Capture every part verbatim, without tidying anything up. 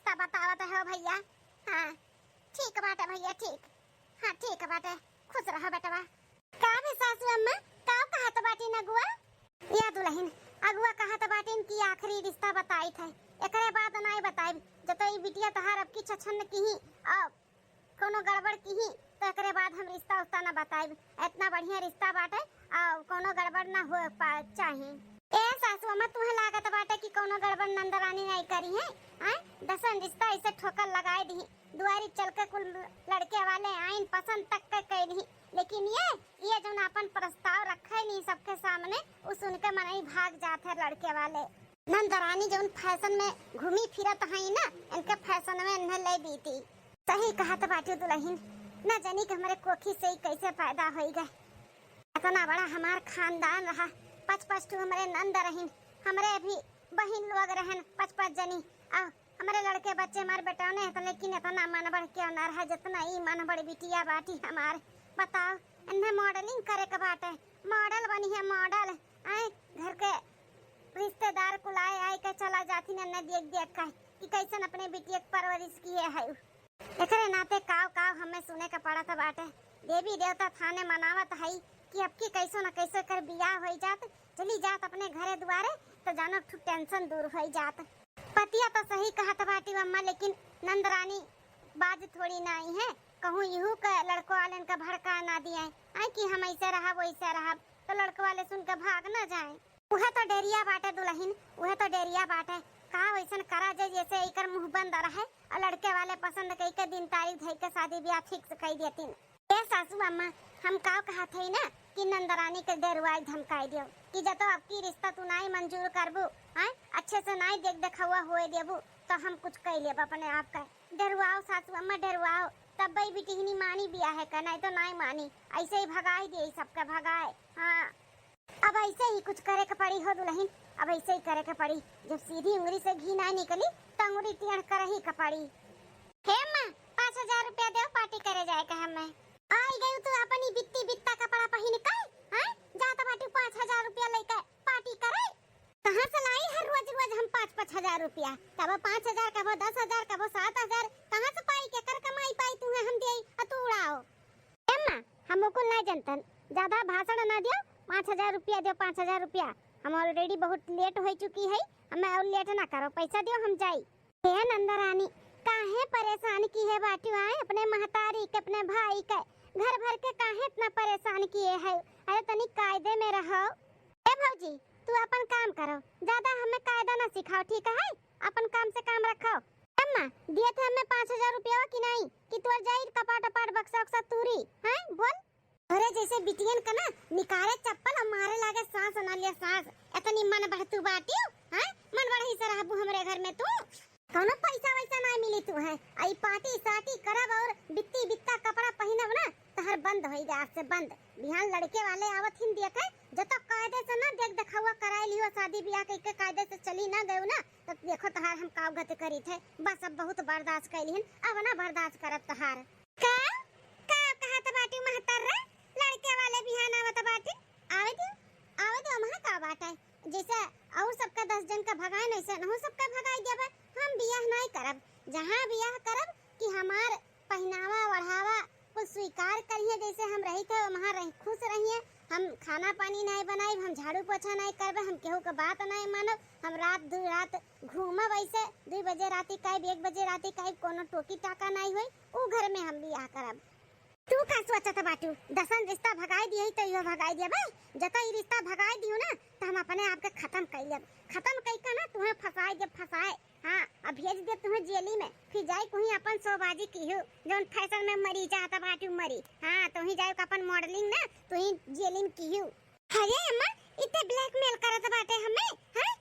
तब बतावत हो भइया। हाँ, ठीक बाटे भइया, ठीक। हाँ, ठीक बाटे, खुश रहो बेटवा। का बे सासू अम्मा, का कहत बाटी नगुआ? या दुलहिन, अगुआ कहत बाटिन कि आखिरी रिश्ता बताइत है, एकरे बाद नाई बताइब। जब तो ई बिटिया तहार अब की छछन किही और कोनो गड़बड़ किही, तो एकरे बाद हम रिश्ता उश्ता ना बताइब। इतना बढ़िया रिश्ता बाटे और कोनो गड़बड़ ना हो पा चाही। ए सासू अम्मा, तुहे लागत बाटे कि कोनो गड़बड़ नंदरानी नाई करी है? आय, दसन रिश्ता ऐसे ठोकर लगाए दी। दुआरी चल के कुल लड़के वाले आइन, पसंद तक के कैली, लेकिन ये, ये जौन आपन प्रस्ताव रखे नी सबके सामने, उ सुन के मनई भाग जात है लड़के वाले। नंदरानी जौन फैशन में घूमी फिरत हई ना, इनके फैशन में इन्हें ले बीती। सही कहत बाटी दुलहिन, न जानी कि हमरे कोखी से ही कैसे पैदा होई गए। इतना बड़ा हमार खानदान रहा, पच पच ठू हमरे नंद रहिन, हमरे भी बहिन लोग रहन पच पच जनी, आ हमरे लड़के बच्चे हमार बेटौने हैं, लेकिन इतना मन बढ़ के ना रहा, जितना ई मन बढ़ बिटिया बाटी हमार। बताओ, इन्हें मॉडलिंग करे के बाटे, मॉडल बनी है, मॉडल। आए, घर के रिश्तेदार कुल आए, आए के चला जाती न, न देख देख के कि कैसन अपने बिटिया के परवरिश किए है। एकरे नाते काव काव हमें सुने के पड़त बाटे। देवी देवता थाने मनावत हई कि अब की कैसो न कैसो कर बियाह होई जात, चली जात अपने घरे दुआरे, तो जानो ठू टेंशन दूर होई जात। पतिया तो सही कहत बाटी अम्मा, लेकिन नंदरानी बाज थोड़ी ना आई है, कहूँ इहू के लड़को वालन का भड़का ना दिए, आए कि हम ऐसे रहब, वैसे रहब, तो लड़को वाले सुन के भाग ना जाए। उहे तो डेरिया बाटे दुलहिन, उहे तो डेरिया बाटे। का वैसन करा जाए जैसे एकर मुंह बंद रहे और लड़के वाले पसंद कई के दिन तारीख धई के शादी ब्याह फिक्स कई देतिन। ए सासू अम्मा, हम का कहत हई ना कि नंदरानी के डेरवाई धमकाई दियो कि जतो अब की रिश्ता तू नाई मंजूर करबू, हैं, अच्छे से नाई देख देखौआ होए देबू, तो हम कुछ कई लेब अपने आप का। डेरवाओ सासू अम्मा, डेरवाओ, तब बई बिटिहनी मानी बियाह का, नाई तो नाई मानी। ऐसे ही भगाई दिए सबके, भगाए। हाँ, अब ऐसे ही कुछ करे के पड़ी हो दुलहिन, अब ऐसे ही करे के पड़ी। जब सीधी उंगली से घी ना निकली, तो उंगली टेढ़ कर ही के पड़ी। हे अम्मा, पाँच हजार रुपया देव, पार्टी करे जाए के हमें। आई गयू तू अपनी बित्ती बित्ता कपड़ा पहिन के, हैं? जात बाटू पाँच हजार रुपया लेके पार्टी करे। कहाँ से लाई हर रोज रोज हम पाँच पाँच हजार रुपया? कबो पाँच हजार, कबो दस हजार, कबो सात हजार, कहाँ से पाई, केकर कमाई पाई तुहे हम देई, आ तू उड़ाओ। ए अम्मा, हम ओकुल नाई जनतन, ज्यादा भाषण ना दियो, पाँच हजार रुपया दियो, पाँच हजार रुपया। हम already बहुत लेट हो चुकी है, हमें और लेट ना करो, पैसा दियो, हम जाई। हे नंदरानी, काहे परेशान की है बाटू आए अपने महतारी के, अपने भाई के, घर भर के काहे इतना परेशान किए है? अरे तनी कायदे में रहो। ए भौजी, तू अपन काम करो, ज्यादा हमें कायदा ना सिखाओ, ठीक है? अपन काम से काम रखो। अम्मा, दिए थे हमें पाँच हजार रुपया कि नहीं, कि तोर जाई कपाट अपाट बक्सा उक्सा तूरी, हैं? बोल। अरे जैसे बिटियन का ना निकारे चप्पल और मारे लागे सांस ना लिया सांस, इतनी मन बढ़ तू बाटियो, हैं? मन बढ़ ही से रहबू हमरे घर में तू। कौनो पैसा वैसा ना मिली तू है, आई पार्टी साटी करब और बित्ती बित्ता कपड़ा पहिनब ना, तहर बंद होई गए आज से बंद। बिहान लड़के वाले आवत हिन देखे, जब तक कायदे से ना देख देखौआ कराए लियो, शादी ब्याह कइके कायदे से चली ना गयो ना, तब देखो तहार हम काव गति करी थे। बस अब बहुत बर्दाश्त कैली हन, अब ना बर्दाश्त करब तहार। का? का कहत बाटी महतर रे? लड़के वाले बिहान आवत बाटी, आवे दियो, आवे दियो, वहाँ का बात है? जैसे और सबका दस जन का भगाए, वैसे नहु सबका भगाई देबे। हम बियाह नाई करब, जहाँ बियाह करब कि हमार पहिनावा ओढ़ावा कुल स्वीकार करिहे, जैसे हम रही थे वहाँ रही, खुश रहिए। हम खाना पानी नाई बनाइब, हम झाड़ू पोछा नाई करबे, हम केहू के बात नाई मानब, हम रात दू रात घूमब ऐसे, दू बजे राती काइब, एक बजे राती काइब, कोनो टोकी टाका नाई होई, ऊ घर में हम बियाह करब। तू का सोचत बाटू? दसन रिश्ता भगाई दिए तो इहो भगाई दिया बे। जतो ई रिश्ता भगाई दियो ना, तो हम अपने आप के खत्म कर लेब। खत्म कई के ना तुहे फंसाई देब, फंसाए। हाँ, अब भेज देब तुहे जेली में। फिर जाई कुहीं अपन शोबाजी किहू, जौन फैशन में मरी चाहत बाटू मरी। हाँ, तुही जाई अपन मॉडलिंग ना, तुही जेली में किहू। अरे अम्मा, इतने ब्लैकमेल करत बाटे हमें, हाँ?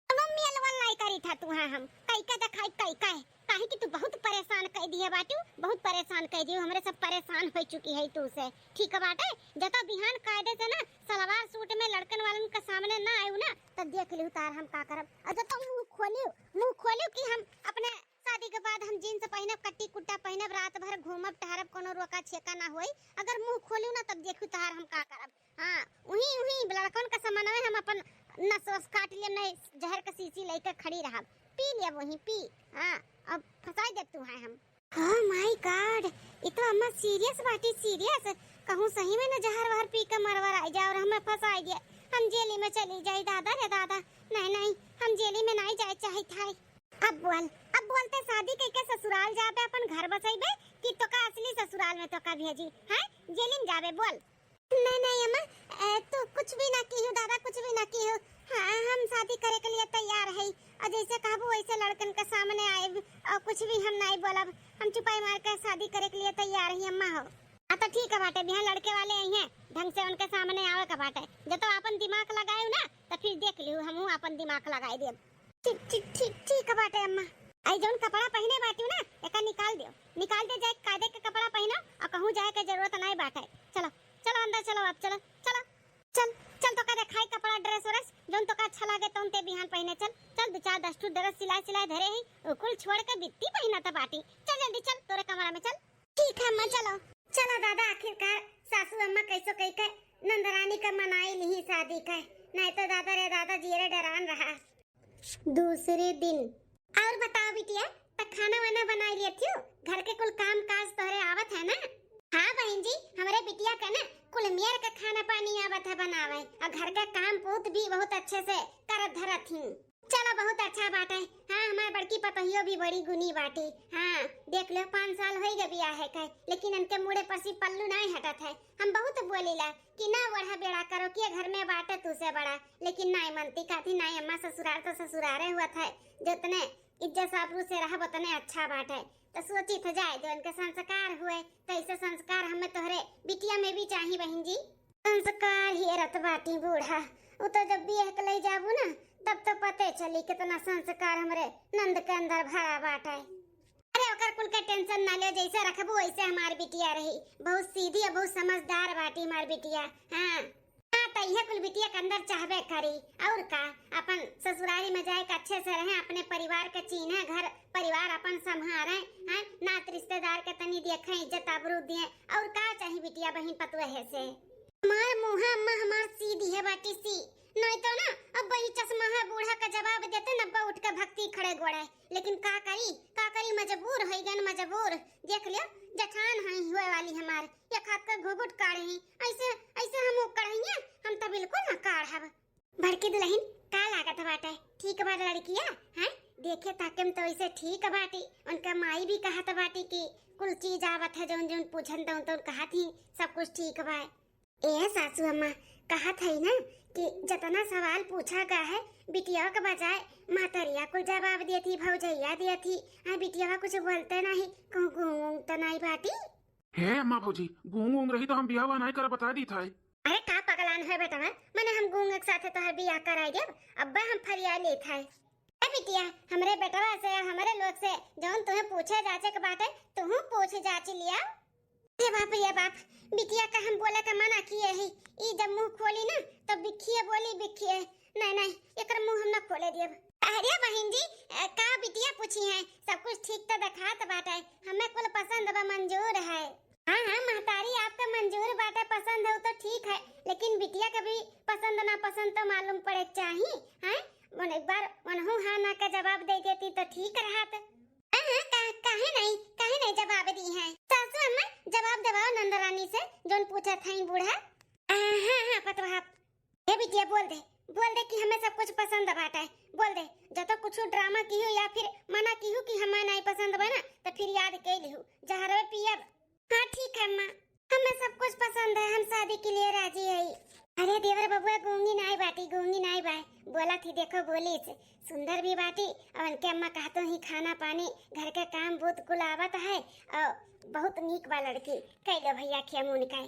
कोनो मेल वाल नाई करी था तुहे हम। कई के देखाई, कई के। काहे कि तू बहुत परेशान कर दिए बाटू, बहुत परेशान कर दियो, हमरे सब परेशान हो चुकी है तू से। ठीक बाटे, जतो बिहान कायदे से ना सलवार सूट में लड़कन वालन के सामने ना आयु ना, तो देख लियो तार हम का करब। और जतो मुंह खोलियो, मुंह खोलियो कि हम अपने शादी के बाद हम जींस पहनब, कट्टी कुट्टा पहनब, रात भर घूमब टहरब, कोनो रोका छेका ना होई। अगर मुंह खोलियो ना, तब देखियो तार हम का करब। हाँ, उही, उही लड़कन के समनवे हम अपन नस वस काट लेब, नहीं जहर के शीशी लेके खड़ी रहब, पी लेब वही, पी। हाँ, अब अम्मा सीरियस बाटी, सीरियस। कहूँ सही में न जहर वहर पी के मरवर आ जाए और हमें फंसा दिया, हम जेली में चली जाई। दादा रे दादा, नहीं नहीं, हम जेली में नहीं जाए चाहित है। अब बोल, अब बोलते शादी कइके ससुराल जाबे, अपन घर बसइबे कि तोका असली ससुराल में तोका भेजी, हैं? जेली में जाबे, बोल। नहीं नहीं अम्मा, ए, तू कुछ भी ना किहू दादा, कुछ भी ना किहू। हाँ, हम शादी करे के लिए तैयार है और जैसे कहबू वैसे लड़कन के सामने आए और कुछ भी हम नहीं बोलब। हम चुपाई मार के शादी करे के लिए तैयार है अम्मा हो। हाँ तो ठीक है बाटे, बिहान लड़के वाले आई हैं, ढंग से उनके सामने आवे के बाटे। जब तो अपन दिमाग लगाए ना तो फिर देख लिहू, हमहू अपन दिमाग लगाए देब। ठीक ठीक ठीक ठीक बाटे अम्मा। आई जौन कपड़ा पहिने बाटियो ना, एका निकाल दियो, निकाल दे, जाए कायदे के कपड़ा पहिनो और कहूँ जाए के जरूरत नहीं बाटे। चलो चलो अंदर चलो, अब चलो चलो। चल चल, तोका देखाई कपड़ा ड्रेस व्रेस, जौन तोका अच्छा लागे तौन ते बिहान पहिने। चल चल, दो चार दस ठू ड्रेस सिलाई सिलाई धरे ही, उ कुल छोड़ के बित्ती पहिना त बाटी। चल जल्दी चल तोरे कमरा में चल। ठीक है अम्मा, चलो। चलो दादा, आखिरकार सासू अम्मा कैसो कही के नंदरानी का मनाई लिही शादी का, नहीं तो दादा रे दादा जियरे डरान रहा। दूसरे दिन। और बताओ बिटिया, त खाना वाना बनाई लिया थियो? घर के कुल काम काज तोहरे आवत है ना? हाँ बहन जी, हमरे बिटिया का ना कुल मेर का खाना पानी आवत है बनावे, और घर का काम पूत भी बहुत अच्छे से करत धरत ही। चलो बहुत अच्छा बात है। हाँ, हमार बड़की पतोहियो भी बड़ी गुनी बाटी। हाँ, देख लो, पाँच साल होई गए बियाह के, लेकिन इनके मुड़े पर से पल्लू नहीं हटत है। हम बहुत बोलीला कि ना बढ़ा बेड़ा करो कि ये घर में बाटे तू से बड़ा, लेकिन नहीं मनती, कहती नहीं अम्मा, ससुराल तो ससुरारे हुआ था, जितने इज्जत आबरू से रहब उतने अच्छा बाटे। तो सोची थे जाए जो इनके संस्कार हुए, तो ऐसे संस्कार हमें तोहरे बिटिया में भी चाही बहन जी। संस्कार हेरत बाटी बूढ़ा, उ तो जब बियाह के ले जाबू ना, तब तो पते चली कितना संस्कार हमरे नंद के अंदर भरा बाटे। अरे ओकर कुल के टेंशन ना लियो, जैसे रखबू वैसे हमार बिटिया रही। बहुत सीधी और बहुत समझदार बाटी हमार बिटिया। हाँ हाँ, तो यह कुल बिटिया के अंदर चाहबे करी। और का, अपन ससुरारी में जाए के अच्छे से रहे, अपने परिवार के चीन्हे, घर परिवार अपन संभारे, हैं, नात रिश्तेदार के तनी देखे, इज्जत आबरू दिए। और का चाही बिटिया बहिन पतोहे से? हमार मुँह अम्मा हमार सीधी है बाटी सी, नहीं तो ना अब वही चश्मा है बूढ़ा का जवाब देते न अब्बा उठ के भक्ति खड़े गोड़े। लेकिन का करी, का करी, मजबूर हो गए, मजबूर। देख लियो, जठान है हुए वाली हमार, एक हाथ का घुघुट काढ़े ही, ऐसे ऐसे हम काढ़े ही, हम तो बिल्कुल ना काढ़ब। बड़की दुल्हन, का लागत बाटे? ठीक बा लड़किया? हैं, देखे ताके में तो ऐसे ठीक बाटी। उनका माई भी कहत बाटी कि कुल चीज आवत है, जौन जौन पूछन तौन तौन कहत ही, सब कुछ ठीक बा। ए सासू अम्मा, कहत है ना कि जतना सवाल पूछा गा है, बिटिया के बजाय मातरिया कुल जवाब दियत ही, भौजैया दियत ही। हाँ, बिटिया कुछ बोलते नहीं, कहूँ गूंग तो नहीं बाटी। हे अम्मा भौजी, गूंग गूंग रही तो हम बियाह नहीं करब, बता दी था। अरे का पगलान है बेटवा, मने हम गूंग के साथे तोहर बियाह कराई देब, अब्बा हम फरिया लेत है। ए बिटिया, हमरे बेटवा से, हमरे लोग से जौन तुहे पूछे जाचे के बाटे, तुहू पूछ जाच लिया। ये बाप, ये बाप, बिटिया का हम बोले का मना किए ही, ई जब मुंह खोली ना तो बिखिए बोली, बिखिए। नहीं नहीं, एकर मुंह हम ना खोले दियब। अरे बहिन जी, अ, का बिटिया पूछी है, सब कुछ ठीक तो देखात बाटे, हमें कुल पसंद बा, मंजूर है। हाँ हाँ महतारी, आपका मंजूर बाटे, पसंद है तो ठीक है, लेकिन बिटिया का भी पसंद ना पसंद तो मालूम पड़े के चाही। हैं, मन एक बार मनहू हाँ ना का जवाब दे देती तो ठीक रहत। हाँ हाँ, का, काहे नहीं, काहे नहीं जवाब दी है? सासू अम्मा, जवाब देवाओ नंदरानी से, जौन पूछत है बूढ़ा। हाँ हाँ पतोहा, हे बिटिया, बोल दे, बोल दे कि हमें सब कुछ पसंद बाटे। बोल दे, जब तो कुछ ड्रामा किहू या फिर मना किहू कि हमें नहीं पसंद बा ना, तो फिर याद के लिहू, जहरवे पियब। हाँ ठीक है अम्मा, हमें सब कुछ पसंद है, हम शादी के लिए राजी है। अरे देवर बबुआ गूंगी नाई बाटी, गूंगी नाई बाय, बोला थी, देखो बोली से सुंदर भी बाटी, और उनके अम्मा कहतो ही खाना पानी घर के काम बहुत कुल आवत है, और बहुत नीक बा लड़की। कह लो भैया खिया मुन का।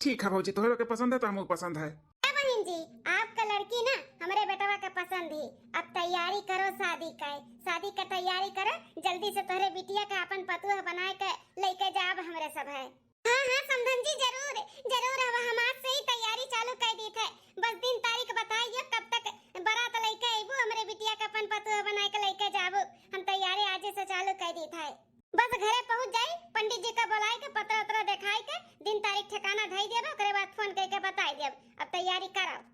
ठीक है भौजी, तोहरे के पसंद है तो हमहू पसंद है। ए बहिन जी, आपका लड़की ना हमरे बेटवा के पसंद ही। अब तैयारी करो शादी का, शादी का तैयारी करो, जल्दी से तोहरे बिटिया के अपन पतोह बनाए के लेके जाब हमरे सब है। हाँ हाँ समधन जी, जरूर जरूर, अब हम आज से ही तैयारी चालू कर दी थे। बस दिन तारीख बताइए कब तक बारात लेके अइबू, हमरे बिटिया के अपन पतोह बनाए के लेके जाबू। हम तैयारी आज से चालू कर दी थे। बस घरे पहुँच जाई, पंडित जी का बुलाए के, पतरा उतरा देखाए के, दिन तारीख ठिकाना धई देबे, ओकरे बाद फोन करके बताई देब। अब तैयारी करब।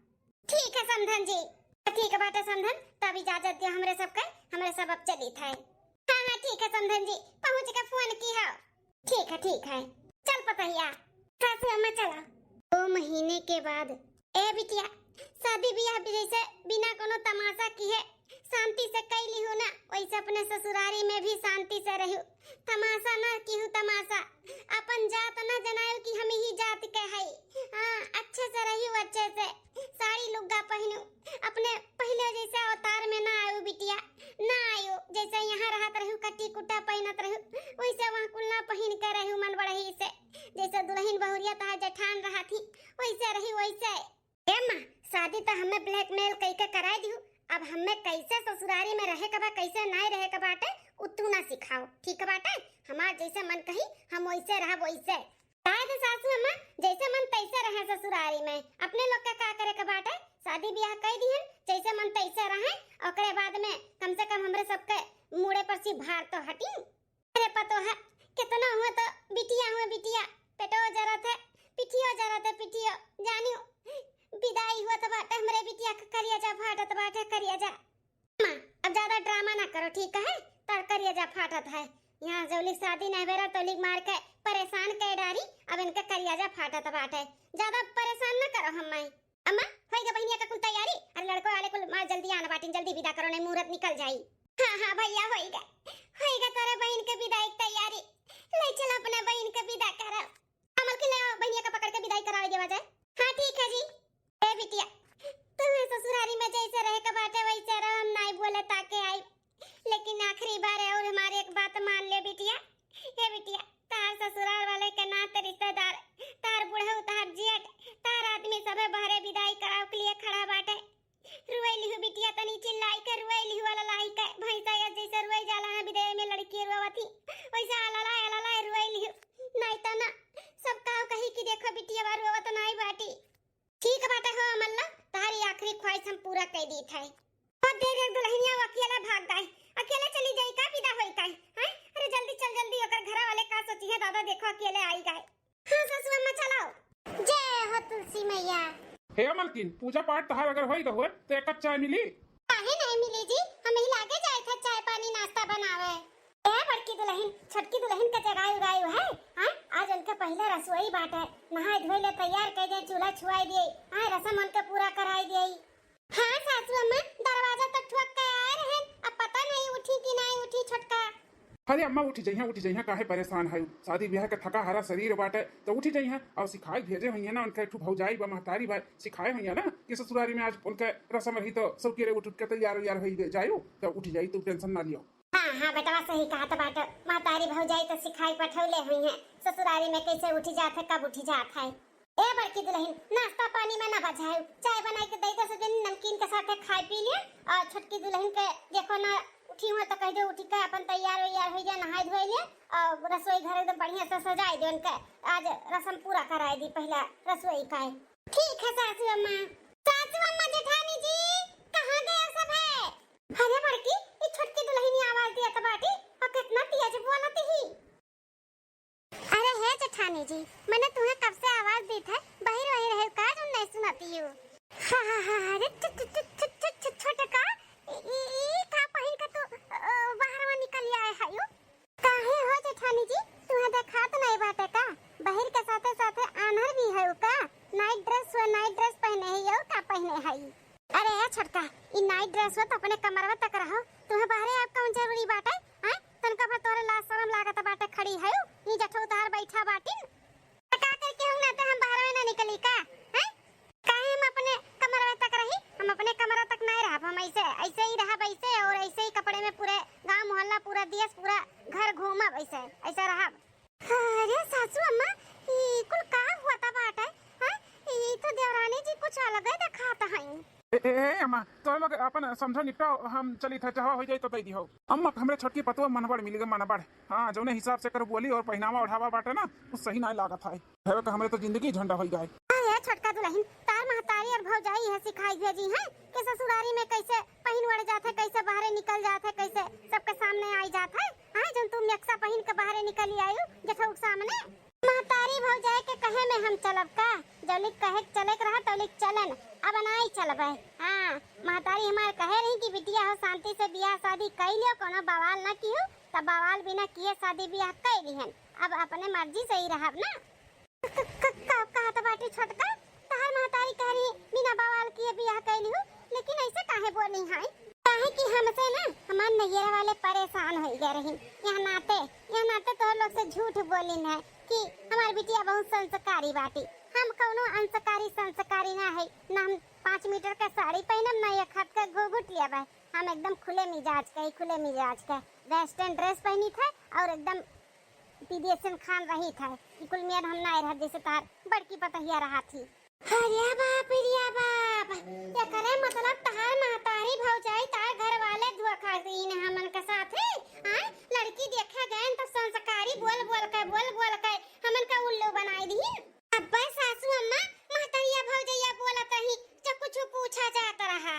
ठीक है समधन जी। ठीक बाटे समधन, तब इजाजत दियो हमरे सबके, हमरे सब अब चली थे। हाँ हाँ ठीक है समधन जी, पहुँच के फोन की हो। ठीक है, ठीक है, चल पतहिया, सासू अम्मा चला। दो महीने के बाद, ए बिटिया, शादी बियाह भी जैसे बिना कोनो तमाशा किहे शांति से कैली हूँ ना, वैसे अपने ससुरारी में भी शांति से रहू। तमाशा ना किहू तमाशा, अपन जात ना जनायू कि हम ही जात के हई। हाँ, अच्छे से रहू, अच्छे से साड़ी लुग्गा पहनू, अपने पहले जैसे अवतार में ना आयू बिटिया, ना आयू। जैसे यहाँ रहत रहू, कट्टी कुट्टा पहनत रहू, वैसे वहाँ कुल ना पहन के रहू मन बढ़ही से। जैसे दुल्हन बहुरिया तहार जेठान रहत ही, वैसे रही वैसे। ए माँ, शादी तो हमें blackmail कई के कराए दिहू, अब हमें कैसे ससुरारी में रहे के बा, कैसे नाय रहे के बाटे, उ तू ना सिखाओ, ठीक बाटे? हमार जैसे मन कही हम वैसे रहब वैसे। काहे से सासू अम्मा, जैसे मन तैसे रहे ससुरारी में, अपने लोग का का करे के बाटे? शादी बियाह कई दिहन, जैसे मन तैसे रहे, ओकरे बाद में कम से कम हमरे सबके मूड़े पर से भार तो हटी। अरे पतोह, कितना हुआ तो बिटिया हुआ बिटिया, पेटो जरत है, पिठियो जरत है, पिठियो। जानियो, विदाई हुआ तो बाटे हमरे बिटिया के करिया जा फाटत बाटे, करिया जा। माँ, अब ज्यादा ड्रामा ना करो, ठीक है? तार करिया जा फाटत है। यहाँ जौली शादी नहीं बेरा तौली मार के परेशान कर डारी, अब इनके करिया जा फाटत बाटे। ज्यादा परेशान ना करो हम माई। अम्मा, होई गा बहिनिया का कुल तैयारी? अरे लड़को वाले कुल मार जल्दी आना बाटिन, जल्दी विदा करो, नहीं मुहूर्त निकल जाई। हाँ, हाँ भैया, होई गा, होई गा तोरे बहिन के विदाई के तैयारी। ले चल अपने बहिन के विदा करो। हाँ मलकिन, ले आओ, बहिनिया का पकड़ के विदाई करावे देवा जाए। हाँ ठीक है जी। ए बिटिया, तुम्हें ससुरारी में जैसे रहे के बाटे वैसे रहो, हम नाई बोले ताके आई, लेकिन आखिरी बार है और हमारी एक बात मान ले बिटिया। ए बिटिया, तार ससुराल वाले के नाते रिश्तेदार, तार बुढ़ऊ, तार जेठ, तार आदमी सबे बहरे विदाई कराव के लिए खड़ा बाटे। रुआई लिहू बिटिया, तनी चिल्लाई के रुआई लिहू, अललाई के। भैंसा या जैसे रुआई जाला है विदेह में लड़की रुआवत ही, वैसे अललाए अललाए रुआई लिहू। नाई तो ना, सब काव कही कि देखो बिटिया बा रुआवत नाई बाटी। ठीक बाटे हो अमल्ला, तहारी आखिरी ख्वाहिश हम पूरा कर दी थे। बहुत देर एक दुल्हनिया वो अकेले भाग गए, अकेले चली जाई का, विदा होई का? हैं? अरे जल्दी चल, जल्दी, ओकर घर वाले का सोची है दादा, देखो अकेले आई गए। हाँ सासू अम्मा चलाओ। जय हो तुलसी मैया। हे मलकिन, पूजा पाठ तहार अगर होई गए तो एक कप चाय मिली? काहे नहीं मिली जी, हम ही लागे जाए थे चाय पानी नाश्ता बनावे। ए बड़की दुल्हन, छोटकी दुल्हन के जगाई उगाई है, हाँ? आज उनके पहले रसोई बाटे, नहाए धोए ले तैयार कर दे, चूल्हा छुआई दिए, हाँ, रसम उनके पूरा कराई दिए। हाँ सासू अम्मा, दरवाजा तो ठोक के आए रहन, अब पता नहीं उठी कि नहीं उठी छोटका। अरे अम्मा, उठी जइहा, उठी जइहा, काहे परेशान है? शादी ब्याह के थका हारा शरीर बाटे, तो उठी जइहा। और सिखाई भेजे हुई है ना, उनका एक ठो भौजाई बा, महतारी बा, सिखाए हुई है ना कि ससुरारी में आज उनके रसम रही, तो सब के रे उठ उठ के तैयार वैयार होई जायु, तो उठी जाई, तू tension ना लियो। हाँ, हाँ, बेटवा सही कहत बाटे। महतारी भौजाई तो सिखाई पठौले हुई हैं, ससुरारी में कैसे उठी जात है, कब उठी जात है। ए बड़की दुल्हन, नाश्ता पानी में ना बझायु, चाय बनाई के दे दे, सजनी नमकीन के साथे खाए पी लिया। और छोटकी दुल्हन के देखो ना, उठी हुआ तो कह दो, उठी के अपन तैयार वैयार हो जाए, नहाए धोए लिया और रसोई घर एकदम बढ़िया से सजाए दे उनके। आज रसम पूरा कराए दी पहला रसोई का। ठीक है सासू अम्मा। सासू अम्मा, जेठानी जी, कहाँ गया सब है? अरे बड़की, ई छोटकी दुल्हनिया आवाज दिया त बाटी, और कितना तेज बोलत ही। अरे हे जेठानी जी, मैंने तुम्हें कब से आवाज दी था, बहिर वही रहे का, तुम नहीं सुनाती हो? हा, हा, हा, अरे छ-, छ-, छ-, छ-, छ-, छ-, छोटका, ई, ई, ई का पहिन के तू, अ, बाहर में निकल आए है यू? काहे हो जेठानी जी, तुम्हें देखात नहीं बाटे का? बहिर के साथे साथे आन्हर भी है का? Night dress हुए, night dress पहने है यू का पहने है? अरे ए छोटका, ई night dress हो तो अपने कमरवा तक रहो, तुम्हें बाहरे आब कौन जरूरी बाटे? हैं? तनका भर तोरे लाज शरम लागत बाटे, खड़ी है ई जठो उतार बैठा बाटिन। त का करके हम ना तो हम बाहर में ना निकली का? हैं? काहे हम अपने कमरवा तक रही? हम अपने कमरा तक नहीं रहब, हम ऐसे, ऐसे ही रहब ऐसे, और ऐसे ही कपड़े में पूरे गांव मोहल्ला, पूरा देश, पूरा घर घूमब ऐसे, ऐसे रहब। अरे सासू अम्मा, ई कुल का हुआ था बाटे? हैं? ई तो देवरानी जी कुछ अलग ही दिखात हैं। ए, ए, ए, अम्मा, तो लोग अपन समझो निपटाओ, हम चली था, चाहवा हो जाई तो दे दिहो। अम्मा, हमरे छोटकी पतोह मनबड़ मिल गए, मनबड़। हाँ, जौने हिसाब से कर बोली और पहनावा ओढ़ावा बाटे ना, कुछ सही ना लागत है। है तो हमरे तो जिंदगी झंडा हो गए। अरे छोटका दुल्हन, तार महतारी और भौजाई है सिखाई भेजी है कि ससुरारी में कैसे पहिन ओढ़ जात है, कैसे बाहरे निकल जात है, कैसे सबके सामने आई जात है। हाँ, जौन तू मेक्सा पहिन के बाहरे निकली आयु जठौक सामने। महतारी भौजाई के कहे में हम चलब का? जौलिक कहे के चले के रहा तौलिक चलन, अब नाई चलबे। हाँ, महतारी हमार कहे रही कि बिटिया हो शांति से बियाह शादी कई लियो, कोनो बवाल ना किहो, तब बवाल बिना किए शादी बियाह कई लिहन। अब अपने मर्जी से ही रहब ना। क-, क-, क-, का कहत बाटी छोटका? तहार महतारी कह रही बिना बवाल किए बियाह कैली हूँ, लेकिन ऐसे काहे बोली हैं? काहे कि हमसे ना हमार नैहरा वाले परेशान हो गए रही। यह नाते, यह नाते तोहर लोग से झूठ बोलिन है कि हमार बिटिया बहुत संस्कारी बाटी। हम कौनो अंशकारी संस्कारी ना है, ना हम पाँच मीटर का साड़ी पहनब, ना एक हाथ का घूंघट लिया बा। हम एकदम खुले मिजाज के, खुले मिजाज के western dress पहनी थे और एकदम विदेशन खान रही थे कि कुल मियाँ हम ना रह जैसे तार बड़की पतहिया रहा थी। अरे बाप रे बाप, एकरे मतलब तहार महतारी भौजाई तार घर वाले धोखा दीन हमन के साथ है। आय, लड़की देखे गए तो संस्कारी बोल बोल के, बोल बोल के हमन का उल्लू बनाई दीन। अब्बे सासू अम्मा, महतरिया भौजैया बोलत रही, जब कुछ पूछा जात रहा।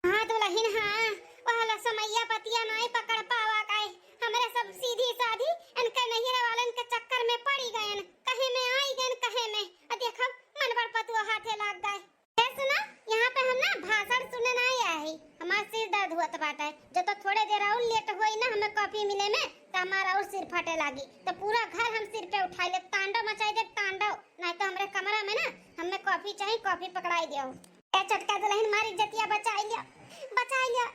हाँ दुलहिन हाँ, वहला समैया बतिया नाई पकड़ पावा काई। हमरे सब सीधी साधी इनके नैहरा वालन के चक्कर में पड़ी गयन, कहे में आई गयन, कहे में। आ देखब, मन बड़ पतुआ हाथे लाग गए। ए सुना, यहाँ पे हम ना भाषण सुने ना आए ही, हमार सिर दर्द होत बाटे। जो तो थोड़े देर और लेट होई ना हमें कॉफी मिले में, तो हमारा और सिर फटे लागी। तो पूरा घर हम सिर पे उठाई लेब, तांडव मचाई देब, तांडव। नहीं तो हमरे कमरा में ना हमें कॉफी चाही, कॉफी पकड़ाई दियो। ए छोटका दुलहिन, मारी इज्जतिया बचाई लियो, बचाई लियो।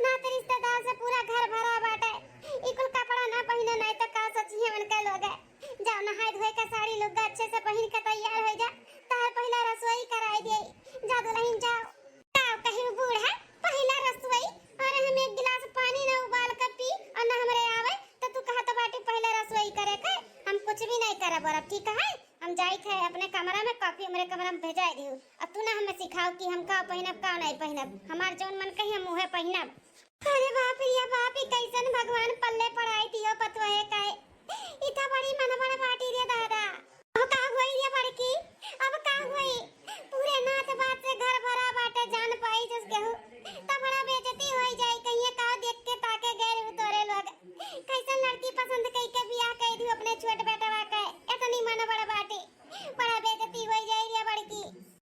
ना तो रिश्तेदार से पूरा घर भरा बाटे। ई कुल कपड़ा ना पहिने, नहीं तो का सोचिहे उनके लोग। जाओ नहाए धोए का साड़ी लुग्गा अच्छे से पहिन के तैयार हो जा। तहार पहिला रसोई कराई दे। जा दुलहिन जाओ। का कहीं बूढ़ा पहिला रसोई और हम एक गिलास पानी ना उबाल के पी और ना हमरे आवे तो तू कहत बाटी पहिला रसोई करे के। हम कुछ भी नहीं करब और अब ठीक है। हम जाई थे अपने कमरा में, कॉफी हमरे कमरा में भेजाई दियो। अब तू ना हमें सिखाओ कि हम का पहिनब, का नहीं पहिनब। हमार जौन मन कही हम उहे पहिनब। अरे बाप रे बाप, ई कैसन भगवान पल्ले पड़ाई दियो पतोहे का। ई तो बड़ी मन बड़ बाटी रे दादा। अब का होई रे बड़की, अब का होई? पूरे नात बात से घर भरा बाटे, जान पाई जस केहू। तो बड़ा बेइज्जती होई जाई, कहिए का देख के ताके गैर तोरे लोग। कैसन लड़की पसंद कई के बियाह कई दियो अपने छोट बेटवा के, इतनी मन बड़ बाटी। बड़ा बेइज्जती होई जाई रे बड़की।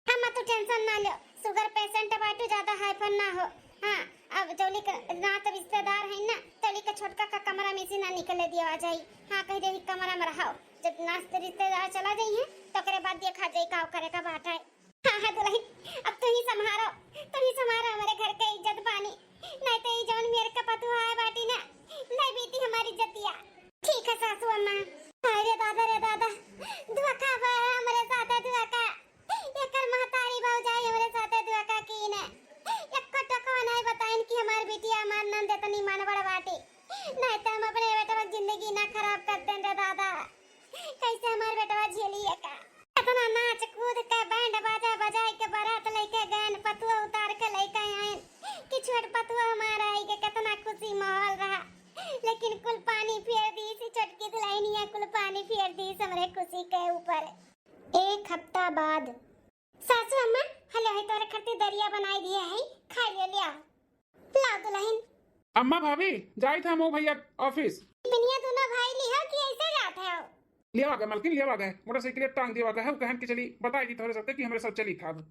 अम्मा तू tension ना लो, sugar patient बाटू, ज्यादा hyper ना हो। हाँ, अब जौली के नात रिश्तेदार है ना, तौली के छोटका का कमरा में से ना निकले दिया जाई। हाँ, कह दे कमरा में रहो, जब नात रिश्तेदार चला जाई है तो ओकरे बाद देखा जाई का करे का बात है। हाँ हाँ दुलहिन, अब तू ही संभारो, तू ही संभारो हमरे घर के इज्जत पानी, नहीं तो ई जौन मेर का पतुआ है बाटी ना, नहीं बीती हमारी इज्जतिया। ठीक है सासू अम्मा। अरे दादा रे दादा, धोखा भा हमरे साथे धोखा। एकर महतारी भौजाई हमरे साथे धोखा कीन। एक्को टकवा नाई बताइन कि हमार बिटिया हमार नंद एतनी मनबड़ बाटी। नाई त हम अपने बेटवा के जिंदगी ना खराब करतेन रे दादा। कैसे हमार बेटवा झेली एका? एतना नाच कूद के बैंड बाजा बजाई के बारात लइके गएन, पतुआ उतार के लइके आएन कि छोट पतुआ हमार आई के केतना खुशी माहौल रहा। लेकिन कुल पानी फेर दीस, छोटकी दुलहिनिया कुल पानी फेर दीस हमरे खुशी के ऊपर। एक हफ्ता बाद। सासू अम्मा, हले है तोरे खातिर दरिया बनाई दिए है, खा ले लिया। लाओ दुलहिन। अम्मा भाभी, जाइत है मो भैया office। बिनिया दोनों भाई लिहो कि ऐसे जात है? लिया गए मलकिन, लिया गए, मोटरसाइकिल टांग दिया गए है, वो कहन के चली बताई दी तोरे सबके कि हमरे सब चली था अब।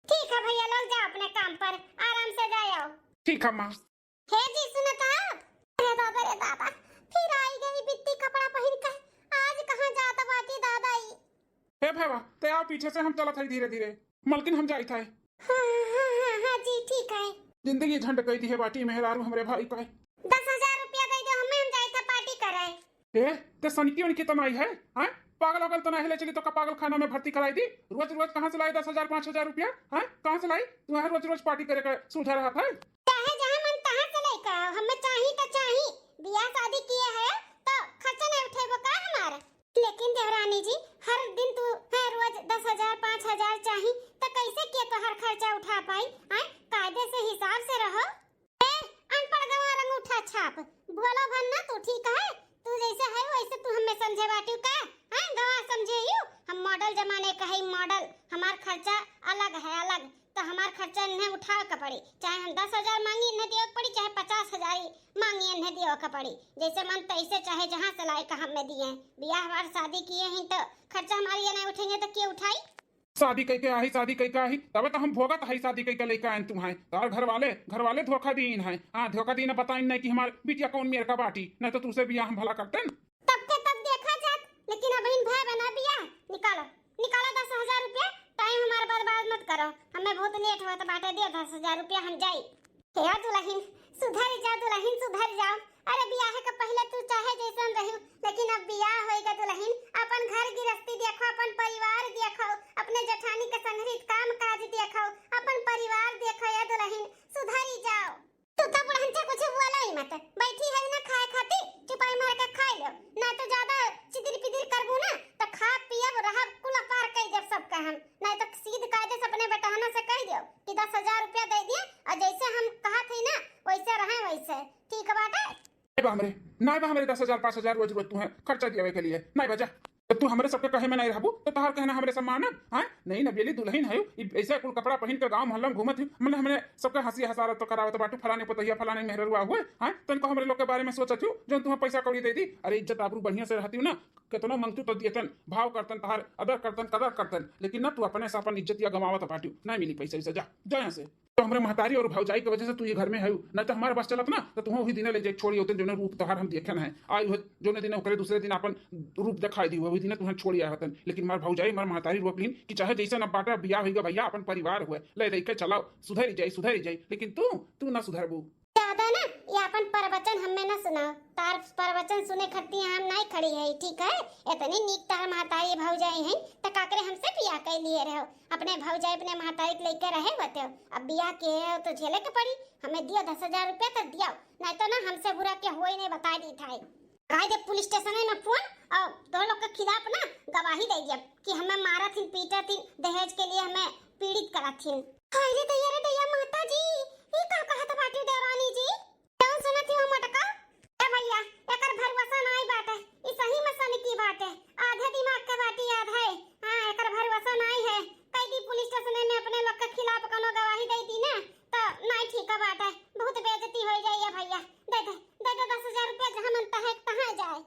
ठीक है भैया, लोग जाओ अपने काम पर, आराम से जाओ। ठीक है अम्मा। हे जी, सुनत आप? अरे दादा रे दादा, फिर आई गई बित्ती कपड़ा पहिर के। आज कहाँ जात बाटी दादा ई? हे भैया, ते आओ पीछे से, हम चलत हई धीरे धीरे। मलकिन हम जाइत है। हाँ, हाँ, हाँ, हाँ जी, ठीक है। जिंदगी झंड कई दी है बाटी मेहरारू हमरे भाई का। दस हजार रुपया दे दो हमें, हम जाइत है party करे। ए, ते सनकी वनकी त नाई है, हैं? पागल वागल त नाई है, ले चली तो का पागल खाना में भर्ती कराई दी? रोज रोज कहाँ से लाई दस हजार, पाँच हजार रुपया, हैं? कहाँ से लाई? तुम्हें रोज रोज party करे का सूझा रहा था? चाहे जहाँ मन तहाँ से लेके आओ, हमें चाही त चाही। बियाह शादी किए है तो खर्चा नहीं उठेबो का हमार? लेकिन देवरानी जी, हर दिन तू है रोज दस हजार, पाँच हजार चाही, त कैसे के तोहर खर्चा उठा पाई? आय, कायदे से हिसाब से रहो। ए, अनपढ़ गंवार अंगूठा छाप, भोला भन ना तू, ठीक है? तू जैसे है वैसे तू हमें समझे बाटू का? हैं, गंवार समझे यू? हम model जमाने का है, model। हमार खर्चा अलग है, अलग। तो हमार खर्चा इन्हें उठावे के पड़ी, चाहे हम दस हजार मांगी इन्हें देवे के पड़ी, चाहे पचास हजार ही मांगी इन्हें देवे के पड़ी। जैसे मन तैसे, चाहे जहाँ से लाए का हमें दिए। बियाह हमार शादी किए हैं तो खर्चा हमारी ये नहीं उठेंगे तो के उठाई? शादी कई के आही, शादी कई के आही, तबे तो हम भोगत हई, शादी कई के लइका आइन तुम्हारे। तार घर वाले, घर वाले धोखा दीन है। हाँ, धोखा दीन, बताइन नहीं कि हमार बिटिया कौन मेर का बाटी, नहीं तो तुझसे बियाह हम भला करतेन। तब के तब देखा जात, करो, हमें बहुत लेट होत बाटे, दियो दस हजार रुपया, हम जाई। हे दुलहिन, सुधर जाओ दुलहिन, सुधर जाओ। अरे बियाह के पहिले तू चाहे जैसन रहियो, लेकिन अब बियाह होइगा दुलहिन, अपन घर गिरस्ती देखो, अपन परिवार देखो, अपने जेठानी के संगरी काम काज देखो, अपन परिवार देखो। ए दुलहिन, सुधरी जाओ। तू तो बुढ़नचा कुछ बोला ही मत, बैठी है ना खाए खातिर, चुपाई मार के खाए लो, ना तो ज्यादा चिदिर पिदिर करबू ना तो खा पियब रहब कुल पार कई देब सबका हम, ना तो सीध कायदे से अपने बेटहना से कह दियो कि दस हजार रुपया दे दिए और जैसे हम कहा थे ना वैसे रहे वैसे, ठीक बाटे? नहीं बा हमरे, नहीं बा हमरे दस हजार पाँच हजार रोज रोज तुम्हें खर्चा दियावे के लिए, नहीं बा जा। जब तू हमरे सबके कहे में नहीं रहबू तो तहार कहना हमरे सम्मान है? हाँ, नहीं नबेली दुलहिन है, ई ऐसे कुल कपड़ा पहिन के गाँव मोहल्ला में घूमत ही, मतलब हमरे सबके हँसी हँसारत तो करावत बाटू, फलाने पतहिया फलाने मेहररुआ हुए। हाँ, तनको हमरे लोग के बारे में सोचत हूँ जौन तुम्हें पैसा कौड़ी दे दी। अरे इज्जत आबरू बढ़िया से रहती हूँ ना, केतनो मंगतू तो दियतन, भाव करतन, तहार अदर करतन, कदर करतन, लेकिन ना तू अपने से अपन इज्जतिया गंवावत बाटू। ना मिली पैसा वैसा, जा, जा यहाँ से। तो हमरे महतारी और भौजाई के वजह से तू ये घर में है, ना तो हमारे बस चलत ना तो तुहूँ वही दिने ले जाए छोड़ी होते, जौने रूप तोहार हम देखे ना है। आई हुए जौने दिने ओकरे दूसरे दिन अपन रूप दिखाई दी हुए, वही दिने तुहूँ छोड़ी आए होतन। लेकिन हमार भौजाई, हमार महतारी रोक लीन कि चाहे जैसन अब बाटे, अब बियाह होइगा भैया, अपन परिवार हुए, ले रही के चलाओ, सुधरी जाई, सुधरी जाई, लेकिन तू, तू ना सुधरबू। ज्यादा ना ये अपन प्रवचन हमें ना सुनाओ, तार प्रवचन सुने खत्ती हम नहीं खड़ी है, ठीक है? इतनी नीक तार महतारी भौजाई हैं, त काकरे हमसे बियाह कर लिए रहो। अपने भौजाई, अपने महतारी के लेके रहे होते हो, अब बियाह के हो तो झेले के पड़ी। हमें दियो दस हजार रुपया तो दियो, नहीं तो ना हमसे बुरा के होई नहीं, बता दी था। लगाई दे पुलिस स्टेशन में फोन और तो लोग के खिलाफ ना गवाही दे दिया कि हमें मारत हिन, पीटत हिन, दहेज के लिए हमें पीड़ित करत हिन। हाय रे दैया रे दैया, माता जी, ई का कहत बाटी देवरानी जी? जौन सुनत ही हो मोटका। ए भैया, एकर भरोसा नाई बाटे, ई सही में सनकी बाटे, आधे दिमाग के बाटी आधा है। हाँ, एकर भरोसा नाई है। कई दी पुलिस स्टेशन में अपने लोग के खिलाफ कोनो गवाही दे दी ना, तो नाई ठीक बाटे, बहुत बेइज्जती हो जाई है भैया। दे दे, दे दे दस हजार रुपया, जहाँ मन तहे तहाँ जाए।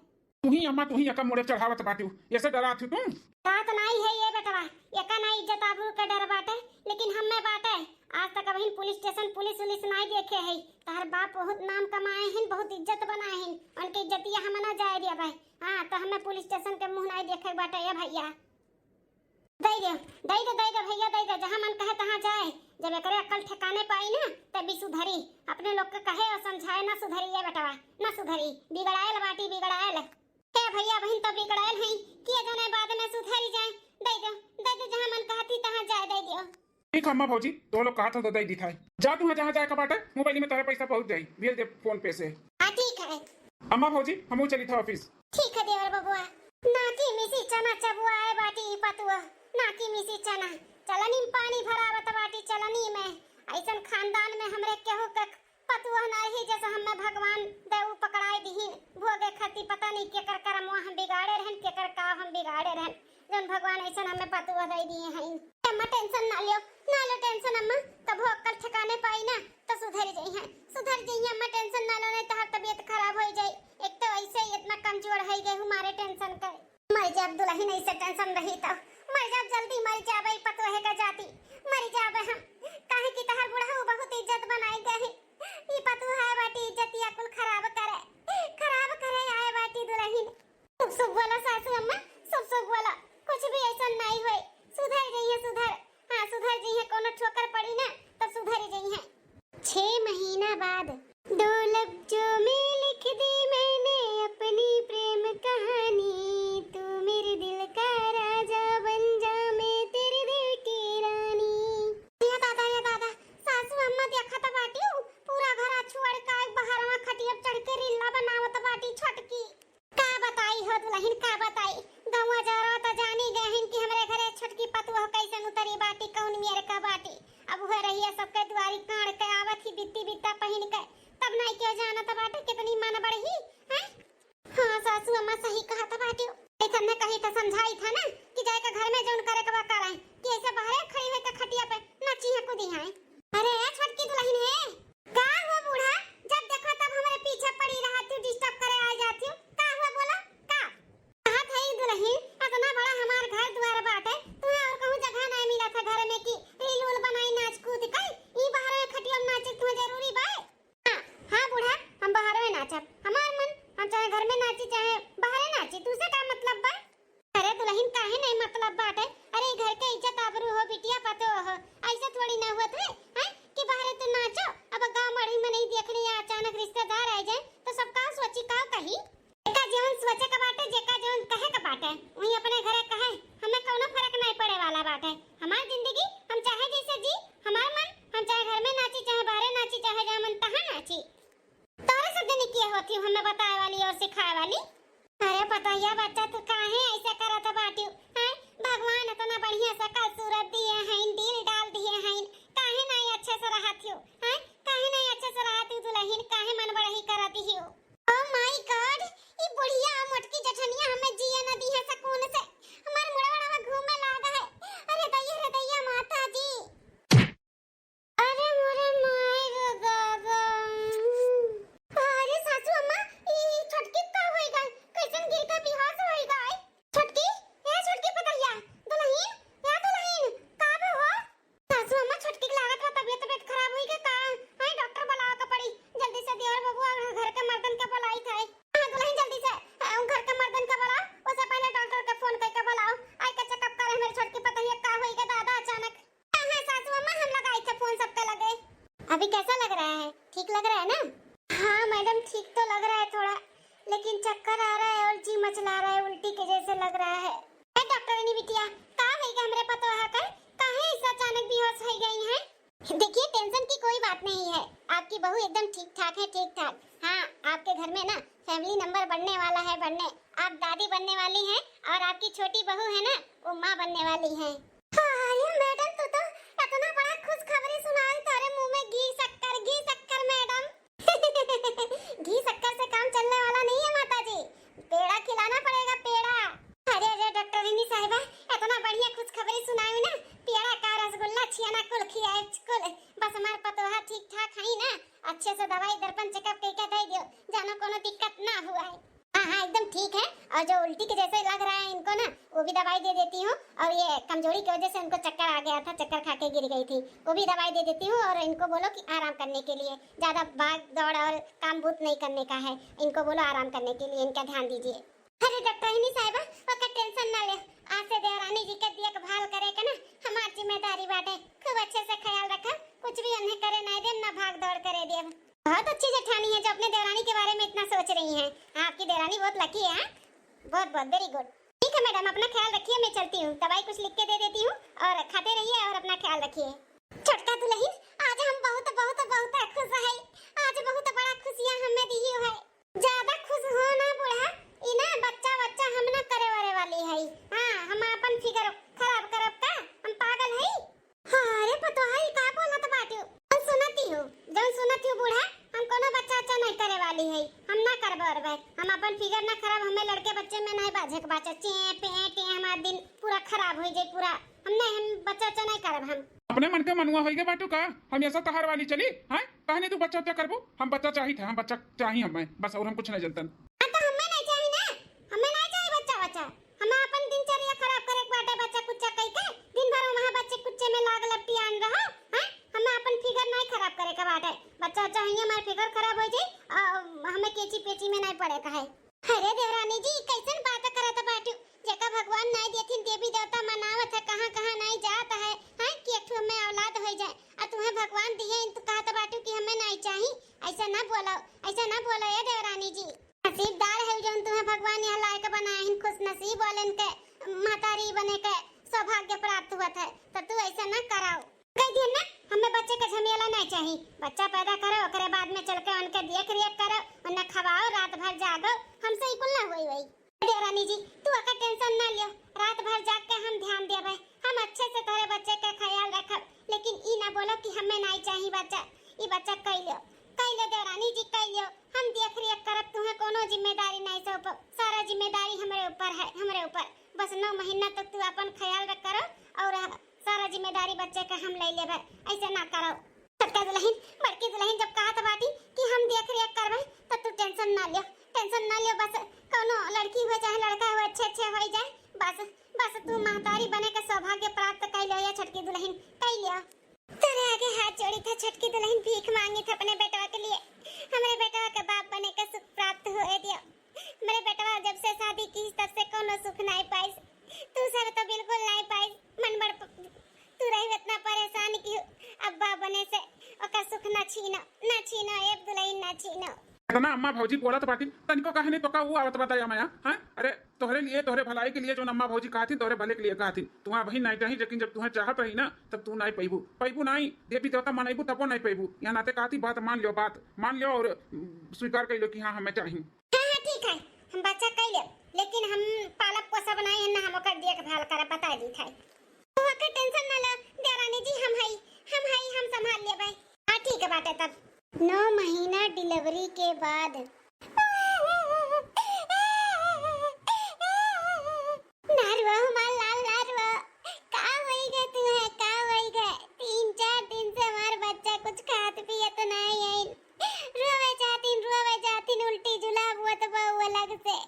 तू ही अम्मा, तू ही एका मोड़े चढ़ावत बाटू, ऐसे डरात हूँ तुम? डरात नाई है ये बेटवा, एका ना इज्जत आबरू के डर बाटे, लेकिन हमें बाटे। आज तक अबहिन पुलिस स्टेशन पुलिस उलिस नाई देखे है। तहर बाप बहुत नाम कमाए हैं, बहुत इज्जत बनाए हैं, उनके इज्जतिया हम ना जाए दिया भाई। हाँ, तो हमें पुलिस स्टेशन के मुँह नाई देखे बाटे ये भैया। दे दे, दे दे, दे दे भैया, दे दे, जहाँ मन कहे तहाँ जाए। जब एकरे अक्ल ठिकाने पाई ना, तभी सुधरी। अपने लोग के कहे और समझाए ना सुधरी ये बेटवा, ना सुधरी, बिगड़ायल बाटी, बिगड़ायल। हे भैया, बहिन तो बिगड़ायल हैं, किए जने बाद में सुधरी जाए। दे दो, दे दो, जहाँ मन कहती तहाँ जाए, दे दियो। ठीक है अम्मा भौजी, तो लोग कहा था तो दे दी था। जा तू जहाँ जाए का बाटे, मोबाइल में तोहरे पैसा पहुँच जाई, भेज दे फोन पे से। हाँ ठीक है। अम्मा भौजी, हमहू चली था ऑफिस। ठीक है देवर बबुआ। नाकी मिसी चना चबुआए बाटी ई पतुआ, नाकी मिसी चना। चलनी में पानी भरावत बाटी चलनी में। ऐसन खानदान में हमरे केहू के पतुआ ना रही, जैसे हमें भगवान देऊ पकड़ाए दिहिन। भोगे खातिर पता नहीं केकर करमवा हम बिगाड़े रहन, केकर का हम बिगाड़े रहन, जौन भगवान ऐसन हमें पतुआ दे दिए हैं। अम्मा टेंशन ना लियो, ना लो टेंशन अम्मा, कभो अक्ल ठिकाने पाई ना तो सुधर जइहैं, सुधर जइहैं अम्मा, टेंशन ना लो, नहीं तोहार तबीयत खराब हो जाई। एक तो ऐसे ही इतना कमजोर है गए हमारे टेंशन का। मर जाब दुलहिन, ऐसे टेंशन रही तो मर जाब, जल्दी मर जाब, ई पतोहे का जाती मर जाब हम, काहे कि तोहार बुढ़ऊ बहुत इज्जत बनाई गए, ई पतोहे बाटी इज्जतिया कुल खराब करे, खराब करे आए बाटी दुलहिन। शुभ शुभ बोला सासू अम्मा, शुभ शुभ बोला, कुछ भी ऐसा नहीं होए, सुधर जइहैं, सुधर, हाँ सुधर जइहैं, कोनो ठोकर पड़ी ना तब सुधर जइहैं। छह महीना बाद। दो लफ्जों में लिख दी मैंने अपनी प्रेम कहानी, तू मेरे दिल का राजा बन जा, मैं तेरे दिल की रानी। या दादा, या दादा, सासू अम्मा देखत बाटी, पूरा घर छोड़ के बाहर में खटिया चढ़ के रीला बनावत बाटी छोटकी। का बताई हो दुलहिन, का बताई, गौवा जौरवा त जानी गए हैं कि हमरे घरे छोटकी पतुआ कैसन उतरी बाटी, कौन मेर का बाटी। अब उहे रहिया सबके दुआरी काढ़ के आवत ही बित्ती बित्ता पहिन के, तब नाई क्यों जानत बाटे कितनी मन बढ़ी, हैं? हाँ सासू अम्मा सही कहत बाटी। ऐसन में कही त समझाई था ना कि जाए के घर में जौन करे के बा करे, कि ऐसे बाहरे खड़ी हुई के खटिया पे नाची है कूदी है। अरे ए छोटकी दुलहिन है, का हुआ बूढ़ा, जब देखो तब हमरे पीछे पड़ी रहत हूँ, डिस्टर्ब करे आ जात हूँ। का हुआ बोला, का? कहत है दुलहिन, इतना बड़ा हमार घर द्वार बाटे, तुम्हें और कहूँ जगह नहीं मिला था घर में कि रील उल बनाई नाच कूद के, ई बाहर में खटिया में नाचे तुम्हें जरूरी बा? हाँ, हाँ बूढ़ा, हम बाहर में नाचब, हमार मन, हम चाहे घर में नाची चाहे बाहर नाची, तुझसे का मतलब बा? अरे दुलहिन काहे नहीं मतलब बाटे? अरे, ई घर के इज्जत आबरू हो, बिटिया पतो हो, ऐसे थोड़ी ना हुआ थे, हैं? कि बाहरे तू नाचो, अब गाँव मढ़ी में नहीं देखने या अचानक रिश्तेदार आ जाए तो सब का सोची, का कही? जेका जौन सोचे के बाटे, जेका जौन कहे के बाटे, वही अपने घरे कहे, हमें कौनो फर्क नहीं पड़े वाला बाटे। हमार जिंदगी हम चाहे जैसे जी, हमार मन हम चाहे घर में नाची, चाहे बाहरे नाची, चाहे जहाँ मन तहाँ नाची। तोरे सब जनी के होती हमें बताए वाली और सिखाए वाली। अरे पतोहिया बच्चा, तू काहे ऐसे करत बाटियो? हैं? भगवान इतना बढ़िया सकल सूरत दिए हैं, दिल डाल दिए हैं, काहे नहीं अच्छे से रहत हो? हैं? काहे नहीं अच्छे से रहत हो दुलहिन? काहे मन बड़ही करत हो? Oh my God, ई बुढ़िया और मोटकी जठनिया हमें जिए न दी है सुकून से। हमार मुड़वा उड़वा घूमे लागा है। अरे दैया रे दैया माता जी। अरे मोरे माई रे दादा। अरे सासू अम्मा, ई छोटकी का होई गई? कैसन गिर के बेहोश होई गई? छोटकी, ए छोटकी पतोहिया, दुलहिन, ए दुलहिन, का बा हो? सासू अम्मा, छोटकी के लागत बा तबियत, तबियत खराब होई के का? हैं, डॉक्टर बुलावे के पड़ी। जल्दी से देवर बबुआ और घर के मर्दन के बुलाई थे। हाँ दुलहिन, जल्दी से, अ, घर के मर्दन के बुलाओ, उससे पहले डॉक्टर के फोन करके बुलाओ, आई के चेकअप करे हमारी छोटकी पतोहिया का होई के दादा अचानक। हाँ, हाँ, सासू अम्मा, हम लगाई थे फोन सबके लगे। अभी कैसा लग रहा है? ठीक लग रहा है ना? हाँ मैडम, ठीक तो लग रहा है थोड़ा, लेकिन चक्कर आ रहा है और जी मचला रहा है, उल्टी के जैसे लग रहा है। ए डॉक्टरनी बिटिया, का होई गए हमरे पतोहा का? काहे ऐसा अचानक बेहोश हो गई हैं? देखिए, टेंशन की कोई बात नहीं है, आपकी बहू एकदम ठीक ठाक है, ठीक ठाक। हाँ, आपके घर में ना फैमिली नंबर बढ़ने वाला है, बढ़ने, आप दादी बनने वाली हैं और आपकी छोटी बहू है ना, वो माँ बनने वाली है। अरे मैडम, तू तो इतना बड़ा खुशखबरी सुनाई, तारे मुंह में घी शक्कर, घी शक्कर मैडम। घी शक्कर से काम चलने वाला नहीं है माता जी, पेड़ा खिलाना पड़ेगा, पेड़ा। अरे अरे डॉक्टरनी साहिबा, इतना बढ़िया खुशखबरी सुनाई ना, पेड़ा का रसगुल्ला छियाना कुल खियाए कुल। बस हमार पतोहा ठीक ठाक है ना, अच्छे से दवाई दर्पण चेकअप करके दे दियो, जानो कोनो दिक्कत ना हुआ है। हाँ, हाँ, एकदम ठीक है। और जो उल्टी के जैसे लग रहा है इनको ना, वो भी दवाई दे देती हूँ। और ये कमजोरी की वजह से उनको चक्कर आ गया था, चक्कर खा के गिर गई थी, वो भी दवाई दे देती हूँ। और इनको बोलो कि आराम करने के लिए, ज्यादा भाग दौड़ और काम बूत नहीं करने का है, इनको बोलो आराम करने के लिए, इनका ध्यान दीजिए। अरे डॉक्टरनी साहिबा, ओकर टेंशन ना ले, आज से देवरानी जी के देखभाल करे के ना हमार जिम्मेदारी बाटे। खूब अच्छे से ख्याल रखब, कुछ भी उन्हें करे नहीं देब, ना भाग दौड़ करे देब। बहुत अच्छी जेठानी है जो अपने देवरानी के बारे में इतना सोच रही हैं। आपकी देवरानी बहुत लकी है, हाँ? बहुत, बहुत, वेरी गुड। ठीक है मैडम, अपना ख्याल रखिए, मैं चलती हूँ, दवाई कुछ लिख के दे देती हूँ और खाते रहिए और अपना ख्याल रखिए। छोटका दुलहिन, आज हम बहुत, बहुत, बहुत खुश है, आज बहुत बड़ा खुशियाँ हमें दी है। ज्यादा खुश हो ना बूढ़ा, ई ना बच्चा, बच्चा हम ना करे वरे वाली है। हाँ, हम अपन फिगर खराब करब का? हम पागल है? हाँ, अरे पतोहा, ई का बोलत बाटियो? हम सुनती हूँ, जौन सुनती हूँ बूढ़ा, हम कोनो बच्चा, बच्चा नहीं करे वाली है, हम ना करबे उरबे, हम अपन फिगर ना खराब, हमें लड़के बच्चे में नहीं बाझे के बाचा, चे, पे, टे, हमार दिन पूरा खराब हो जाए पूरा, हम नहीं, हम बच्चा, बच्चा नहीं करब हम। अपने मन के मनुआ होई गए बाटू का? हम ऐसा तहार वाली चली, हैं? कहने तू बच्चा, बच्चा करबू, हम बच्चा चाहित है, हम बच्चा चाही हमें, बस और हम कुछ नहीं जनतन। हाँ, तो हमें नहीं चाही ना, हमें नहीं चाही बच्चा, बच्चा। हमें अपन दिनचर्या खराब करे के बाटे, बच्चा कुच्चा कई के दिन भर वहाँ बच्चे कुच्चे में लाग लपटियान रहो, हैं? हमें अपन फिगर नहीं खराब करे के बाटे। बच्चा, बच्चा हुइया हमार फिगर खराब हो जाई, आ, हमें केची पेची में नहीं पड़े का है। अरे देवरानी जी, कैसन बात करत बाटू? जेका भगवान नहीं देथिन, देवी देवता मनावत है, कहाँ कहाँ नहीं जात है, हैं? कि एक ठो हमें औलाद हो जाए, आ तुम्हें भगवान दिए, तू कहत बाटू कि हमें नहीं चाही। ऐसा ना बोलो, ऐसा ना बोलो ए देवरानी जी। नसीबदार है जौन तुम्हें भगवान यहाँ लायक बनाए हैं, खुश नसीब वालन के महतारी बने के सौभाग्य प्राप्त हुआ था, तो तू ऐसा ना कराओ। कह दिए ना, हमें बच्चे के झमेला नहीं चाहिए, बच्चा पैदा करो, ओकरे बाद में चल के उनके देख रेख करो, उन्हें खवाओ, रात भर जागो, हमसे ही कुल ना हुई हुई। देवरानी जी, तू ओकर टेंशन ना लियो, रात भर जाग के हम ध्यान देबे, हम अच्छे से तोरे बच्चे के ख्याल रखब, लेकिन ई ना बोलो कि हमें नहीं चाहिए बच्चा, ई बच्चा कई लियो, कई लियो देवरानी जी, कई लियो, हम देख रेख करब, तुम्हें कोनो जिम्मेदारी नहीं सौंपब, सारा जिम्मेदारी हमरे ऊपर है, हमरे ऊपर। बस नौ महीना तक तू अपन ख्याल रख करो और सारा जिम्मेदारी बच्चे का हम ले लेबे, ऐसे ना करो। छोटका दुलहिन, बड़की दुलहिन जब कहत बाटी कि हम देख रेख करबे, त तू टेंशन ना लियो, टेंशन ना लियो। बस कौनो लड़की हो चाहे लड़का हो, अच्छे अच्छे हो जाए, बस, बस तू महतारी बने के सौभाग्य प्राप्त कर लियो या छोटकी दुलहिन, कर लियो। तोरे आगे हाथ जोड़ी था छोटकी दुलहिन, भीख मांगी था अपने बेटवा के लिए, हमरे बेटवा के बाप बने के सुख प्राप्त होए दियो। हमरे बेटवा जब से शादी की तब से कौनो सुख नहीं पाइस, तू सब तो बिल्कुल नाई पाई, मन बड़ प-, तू रही इतना परेशान कि अब्बा बने से ओकर सुख ना छीनो, ना छीनो, ए दुलहिन ना छीनो। इतना अम्मा भौजी बोलत बाटी, तनिको काहे नहीं तोका वो आवत बताया माया, हाँ? अरे तोहरे लिए, तोहरे भलाई के लिए जो अम्मा भौजी कहती, तोहरे भले के लिए कहती। तुहां वही नाई चाही, लेकिन जब तुहां चाहत रही ना, तब तू नाई पैबू, पैबू नाई, देवी देवता मनैबू तबो नाई पैबू। यहाँ नाते कहती बात मान लो, बात मान लो और, उम, स्वीकार कर लो कि हाँ हमें चाही। हाँ, हाँ, ठीक है, हम बच्चा कई लेब, लेकिन हम पालब पोसब नाई है ना, हम ओकर देखभाल करब, बता दी था। तो ओकर tension ना लो देवरानी जी, हम हई, हम हई, हम संभाल लेबै। हाँ, ठीक है बाटे तब। नौ महीना delivery के बाद। ना रो हमार लाल, ना रो। का होई गए तू है, का होई गए? तीन चार दिन से हमार बच्चा कुछ खात पियत नाई है। रोवे जातिन, रोवे जातिन, उल्टी जुलाब हुआ तो बहू अलग से।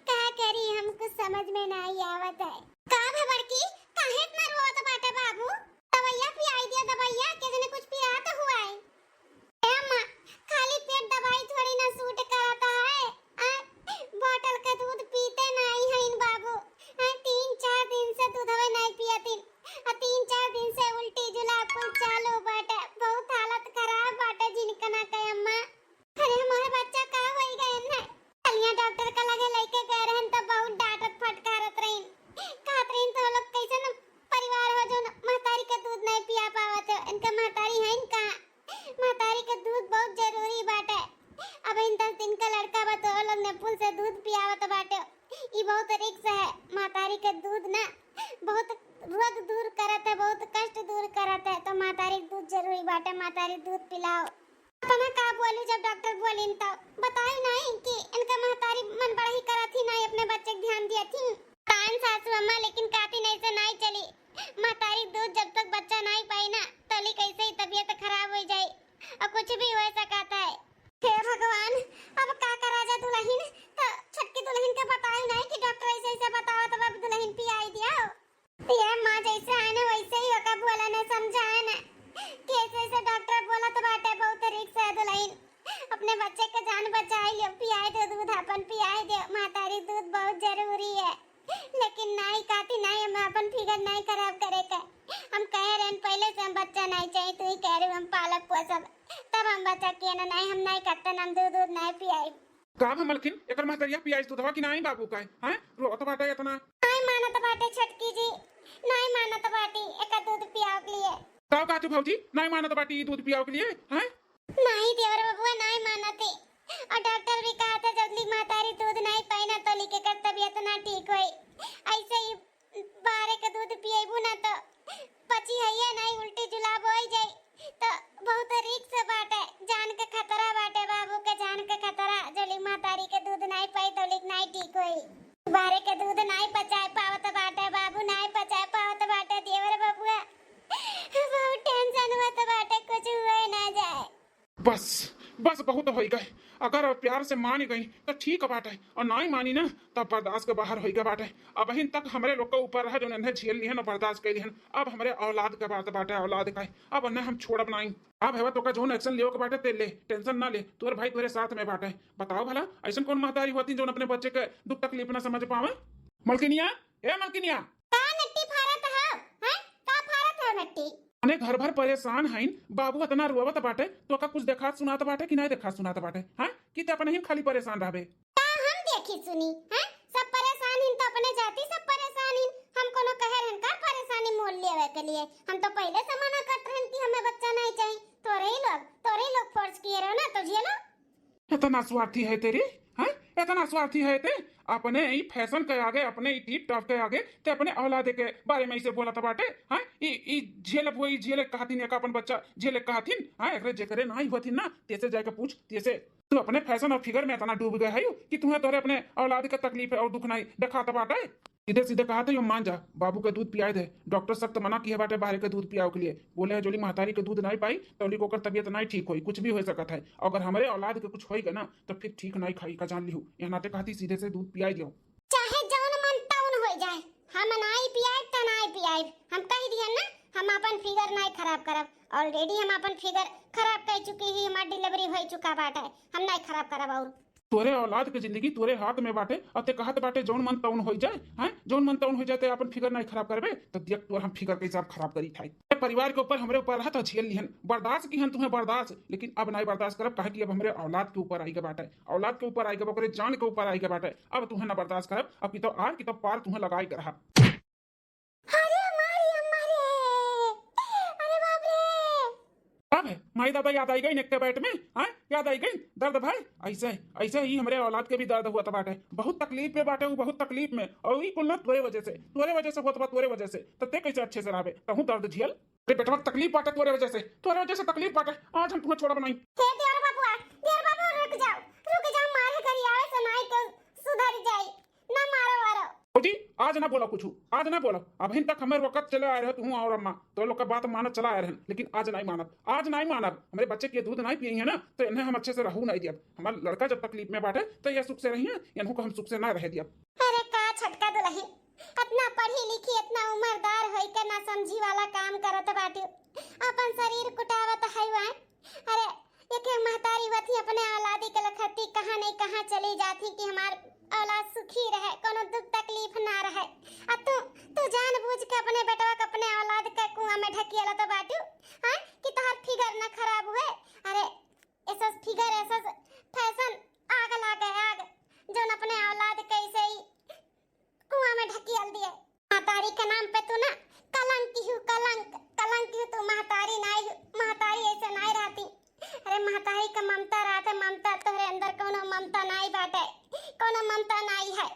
का करी, हम कुछ समझ में नाई आवत है। का भे बड़की, काहे इतना रोवत बाटे बाबू? दवाइया पियाई दिया, दवाइया, के जने कुछ पियात हुआ है। ए अम्मा, खाली पेट दवाई थोड़ी ना suit करता है। आ, bottle के दूध पीते नाई हईन बाबू। आ, तीन चार दिन से दूधवे नाई पियतिन। आ, तीन चार दिन से उल्टी जुलाब कुल चालू बाटे। बहुत हालत खराब बाटे जिनकना के अम्मा। अरे हमार बच्चा का होई गए न? कलिया डॉक्टर का लगे लइके गए रहन तो बहुत डांटत फटकारत रहीन। कहत रहीन तो लोग कैसन परिवार हो जो महतारी के दूध नहीं पिया पावत हो। इनका महतारी है इनका। महतारी के दूध बहुत जरूरी बाटे। अब इन दस दिन का लड़का बा तो लोग निपुल से दूध पियावत बाटे। ई बहुत risk है। महतारी के दूध ना बहुत रोग दूर करत है, बहुत कष्ट दूर करत है, तो महतारी के दूध जरूरी बाटे। महतारी के दूध पिलाओ। अपना का बोलू, जब डॉक्टर बोलिन तो बताई नहीं कि इनका महतारी मन बड़ा ही करत ही नहीं, अपने बच्चे के ध्यान दिया थी। कान सासू अम्मा, लेकिन कातिन ऐसे नहीं चली। महतारी दूध जब तक बच्चा नहीं पाई ना, तली कैसे ही तबीयत खराब हो जाए और कुछ भी हो सकता है। हे भगवान, अब का करा जा दुलहिन? तो छोटकी दुलहिन के बताई नहीं कि डॉक्टर ऐसे ऐसे बतावा, तब अब दुलहिन पियाई दिया। ये माँ जैसे आए ना वैसे ही ओका बोला ना समझाए ना, कैसे से डॉक्टर बोलत बाटे बहुत risk है दुलहिन, अपने बच्चे के जान बचाई लियो, पियाई दो दूध, अपन पियाई दो, महतारी दूध बहुत जरूरी है। लेकिन नाई काती नाई, हम अपन figure नाई खराब करे के, हम कहे रहन पहले से हम बच्चा नाई चाहिए, तू ही कह रहे हम पालक पोसब, तब हम बच्चा किए ना, नाई हम नाई कट्टन, हम दूध दूध नाई पियाई। का भा मलकिन, एकर महतरिया पियाइस दूधवा कि नाई बाबू का, हैं? रोत बाटे इतना। नाई मानत बाटे छोटकी जी, नाई मानत बाटी, एकर दूध पियाव के लिए। का कहतू भौजी, नाई मानत बाटी ई दूध पियाव के लिए, हैं? नाई देवर बबुआ, नाई मानत है। और डॉक्टर भी कहा था जल्दी महतारी दूध नाई पाई ना तो लिखे कर तबीयत ना ठीक होई। ऐसे ही बाहरे के दूध पिएबू ना तो पची हइये नाई, उल्टी जुलाब होई जाई। तो बहुत risk बाटे, जान के खतरा बाटे, बाबू के जान के खतरा। जोली महतारी के दूध नाई पाई तो लिख नाई ठीक होई। बाहरे के दूध नाई पचाए पावत बाटे, बाबू नाई पचाए पावत बाटे, देवर बबुआ बहुत tension होत बाटे, कुछ हुए ना जाए। बस, बस बहुत होई गए। अगर अब प्यार से मान गई तो ठीक बाटे, और नाई मानी ना तब बर्दाश्त के बाहर होई गए बाटे। अबहिन तक हमरे लोग के ऊपर रहे, जो इन्हें झेल लिहन और बर्दाश्त कर लिहन। अब हमरे औलाद के बात बाटे, औलाद का। अब उन्हें हम छोड़ब नाई। अब हवा तोका जौन action लेवे के बाटे ते ले, tension ना ले, तोर भाई तोरे साथ में बाटे। बताओ भला, ऐसन कौन महतारी होती जौन अपने बच्चे के दुख तकलीफ ना समझ पावे? मलकिनिया, ए मलकिनिया। का नट्टी फारत हो, हैं? का फारत हो नट्टी? अने घर भर परेशान हईन, बाबू इतना रोवत बाटे, तोका कुछ देखात सुनात बाटे कि नहीं देखात सुनात बाटे, हैं? कि ते अपने ही खाली परेशान रहबे? का हम देखी सुनी, हैं? सब परेशान हिन तो अपने जाति सब परेशान हिन। हम कोनो कहे रहन का परेशानी मोल लेवे के लिए? हम तो पहले से मना करत रहन कि हमें बच्चा नहीं चाहिए। तोरे ही लोग, तोरे ही लोग force किए रहो ना, तो झेलो। इतना स्वार्थी है तेरी, हैं? इतना स्वार्थी है ते? अपने ही fashion के आगे, अपने ही tip top के आगे ते अपने औलादे के बारे में ऐसे बोलत बाटे, हैं? ई, ई झेलब हो, ई झेले कहतीन, एक अपन बच्चा झेले कहतीन, हैं? एकरे जेकरे नाई होतीन ना, तेसे जाके पूछ, तेसे। तू अपने fashion और figure में इतना डूब गए है कि तुम्हें तोरे अपने औलाद के तकलीफ और दुख नहीं देखात बाटे। सीधे सीधे कहा था, यो मान जा, बाबू के दूध पियाए दे। डॉक्टर सख्त मना किए बाटे बाहर के दूध पियाओ के लिए। बोले है, जोली महतारी के दूध नहीं पाई, तो ओली ओकर तबीयत नहीं ठीक होई, कुछ भी हो सकत है। अगर हमरे औलाद के कुछ होई गए ना, तो फिर ठीक नहीं खाई का जान लिहू। यह नाते कहती, सीधे से दूध पियाई दियो। चाहे जौन मन तौन हो जाए, हम नाई पियाइब त नाई पियाइब। हम कह दिया ना, हम अपन figure नाई खराब करब। Already हम अपन figure खराब कर चुकी ही, हमार delivery हो चुका बाटे, हम नाई खराब करब। और तोरे औलाद के जिंदगी तोरे हाथ में बाटे, और ते कहत बाटे जौन मन तौन होइ जाए, हैं? जौन मन तौन होइ जाए, ते आपन फिगर नहीं खराब करबे, तो देख तोर हम फिगर के हिसाब खराब करी थाई। ते परिवार के ऊपर, हमरे ऊपर रहत झेल लिहन, बर्दाश्त किहन तुहें बर्दाश्त, लेकिन अब नहीं बर्दाश्त करब, काहे कि अब हमरे औलाद के ऊपर आई के बाटे, औलाद के ऊपर आई के, ओकरे जान के ऊपर आई के बाटे। अब तुहें ना बर्दाश्त करब, अब की तो आर की तो पार तुहें लगाई के रहब। अरे हमारी अम्मा रे, अरे बाप रे। अब है, माई दादा याद आई गई नेक के बैठ में, हाँ, याद आई गई। दर्द भाई, ऐसे, ऐसे ही हमरे औलाद के भी दर्द हुआ था बाटे, बहुत तकलीफ में बाटे, वो बहुत तकलीफ में, और ई कुल ना तोरे वजह से, तोरे वजह से हुआ था, तोरे वजह से। तो ते कैसे अच्छे से रहबे, तहूँ दर्द झेल। अरे बेटवा, तकलीफ बाटे तोरे वजह से, तोरे वजह से तकलीफ बाटे। आज हम तुम्हें छोड़ा बनाई। हे देवर बाबुआ, देवर बाबू, रुक जाओ, रुक जाओ, मारे करी आवे से नाई तो सुधर जाई। ना मारो वारो। भौजी, आज ना बोला कुछ, आज ना बोला। अभिन तक हमें वक्त चले आए रहे, तू और अम्मा, तो लोग का बात मानत चला आए रहे, लेकिन आज नहीं मानब, आज नहीं मानब। हमरे बच्चे के दूध नहीं पिए है ना, तो इन्हें हम अच्छे से रहू नहीं दियब। हमारा लड़का जब तकलीफ में बाटे, तो ये सुख से रही है, इन्हों को हम सुख से ना रह दियब। अरे का छोटका दुलही, इतना पढ़ी लिखी, इतना उम्रदार होई के ना समझी वाला काम करत बाटी, अपन शरीर कुटावत है वहाँ। अरे एक एक महतारी वथी अपने औलादी के लखती कहाँ नहीं कहाँ चली जाती कि हमार औलाद सुखी रहे, कोनो दुख तकलीफ ना रहे। आ तू, तू जानबूझ के अपने बेटवा के, अपने औलाद के कुआं में ढकियालत बाटू, हाँ, कि तोहार फिगर ना खराब हुए। अरे ऐसा फिगर, ऐसा फैशन, आग लागे आग, जौन अपने औलाद के ऐसे ही कुआं में ढकियल दिए। महतारी के नाम पे तू ना कलंक ही हू, कलंक, कलंक ही हू तू, महतारी नाई हू, महतारी ऐसे नाई रहती। अरे महतारी का ममता रहते, ममता तोहरे अंदर कोनो ममता नाई बाटे, कोनो ममता नाई है।